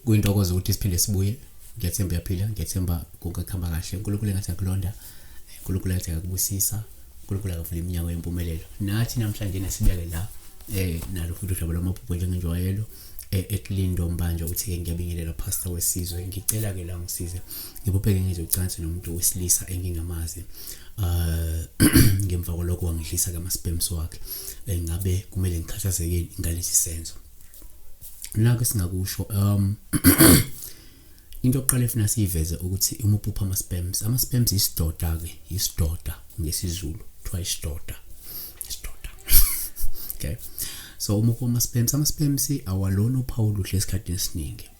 Kuyintokozo ukuthi siphinde sibuye. Ngiyathemba uyaphila, ngiyathemba konke kuhamba kahle. uNkulunkulu engathi akulonda, uNkulunkulu engathi akubusisa, uNkulunkulu akavula iminyango yempumelelo. Nathi namhlanje nesibeke la nalo futhi udaba lwamaphupho njengenjwayelo. Eklindo Mbanjwa uthi-ke ngiyabingelela pastor wesizwe, ngicela ke la ngisize ngibubheke ngezocansi nomuntu wesilisa engingamazi. Ngemva kwalokho wangidlisa ke ama-sperms wakhe. Ngabe kumele ngikhathazeke ngalesi senzo? Nakho singakusho, into yokuqala efuna siyiveze ukuthi uma uphupha ama-sperms, ama-sperms isidoda-ke, isidoda ngesiZulu kuthiwa isidoda, isidoda. Okay, so uma uphupha ama-sperms, ama-sperms awalona uphawu oluhle esikhathini esiningi.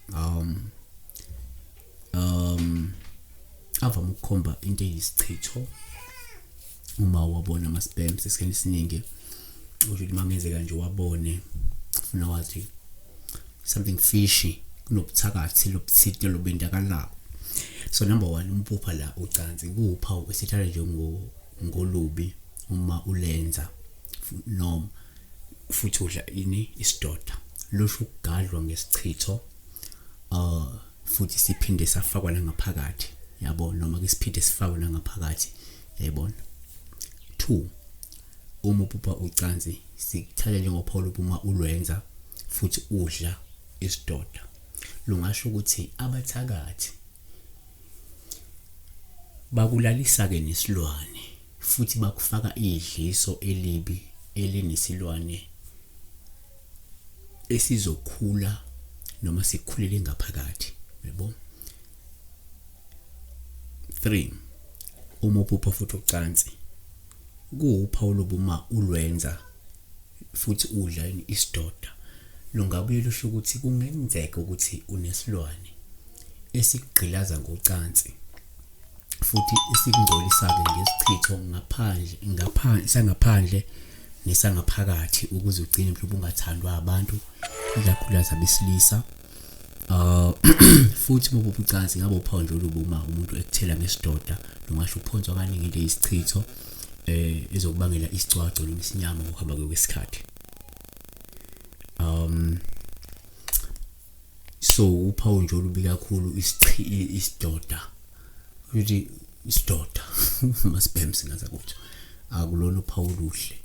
Avame ukukhomba into eyisichitho uma wabona ama-sperms esikhathini esiningi. Usho ukuthi uma kungenzeka nje wabone, ufuna wazi something fishy, kunobuthakathi lobuthile lobendakalako. So number one, umpupha la ucansi kuwuphawu esithatha njengolubi uma ulenza noma futhi udla ini isidoda, lusho ukugadlwa ngesichitho, futhi siphinde safakwa nangaphakathi, yabo, noma ke siphinde sifakwe nangaphakathi, yayibona. Two, uma uphupha ucansi sikuthatha njengophawu uma ulwenza futhi udla isidoda, lungasho ukuthi abathakathi bakulalisa ke nesilwane futhi bakufaka idliso elibi elinesilwane esizokhula noma sikhulele ngaphakathi, yabo. 3, uma uphupha futhi ucansi kuwuphawu lobuma ulwenza futhi udla isidoda, lungabuye lusho ukuthi kungenzeka ukuthi unesilwane esikugqilaza ngocansi futhi esikungcolisa-ke ngesichitho ngaphandle, ngaphandle sangaphandle nesangaphakathi, ukuze ugcine mhlawumbe ungathandwa abantu, ikakhulukazi abesilisa. Futhi uma uphupha ucansi ngabe uphawu nje olubi uma umuntu ekuthela ngesidoda, lungasho ukuphonswa kaningi into eyisichitho ezokubangela isicwaco noma isinyama ngokuhamba kwesikhathi. So uphawu nje olubi kakhulu isidoda, ukuthi isidoda masibhem singaza kuthi akulona uphawu oluhle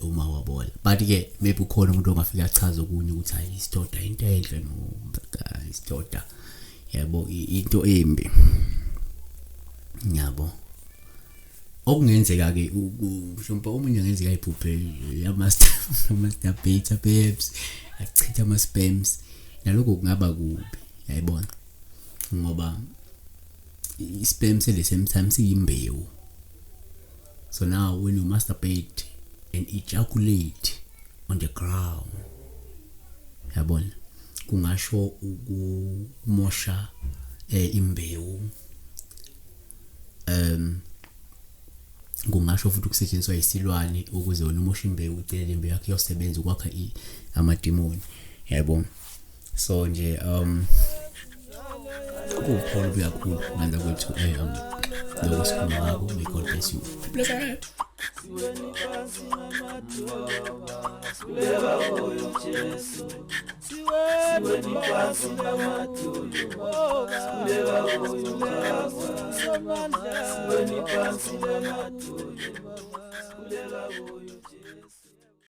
uma wabona. But ke maybe ukhona umuntu ongafika achaze okunye ukuthi hayi isidoda into enhle, no isidoda yabo into embi, yabo. Okungenzeka ke mhlawumbe omunye angenzeka iphuphe yama-masturbate perhaps achitha ama-sperms, nalokho kungaba kubi, yayibona, ngoba i-sperm at the same time siyimbewu. So now when you masturbate and ejaculate on the ground, yabona, kungasho ukumosha imbewu. Kungasho futhi ukusetshenziswa isilwane ukuze wena umoshe imbewu, ucele imbewu yakho iyosebenza ukwakha amadimoni, yabo. So nje kuwuphawu olubi kakhulu nganda kwethu lokho sikhuluma ngakho. May God bless you. Bless you. Siweni phansi ngamadolo, sikhuleka kuyo Jesu.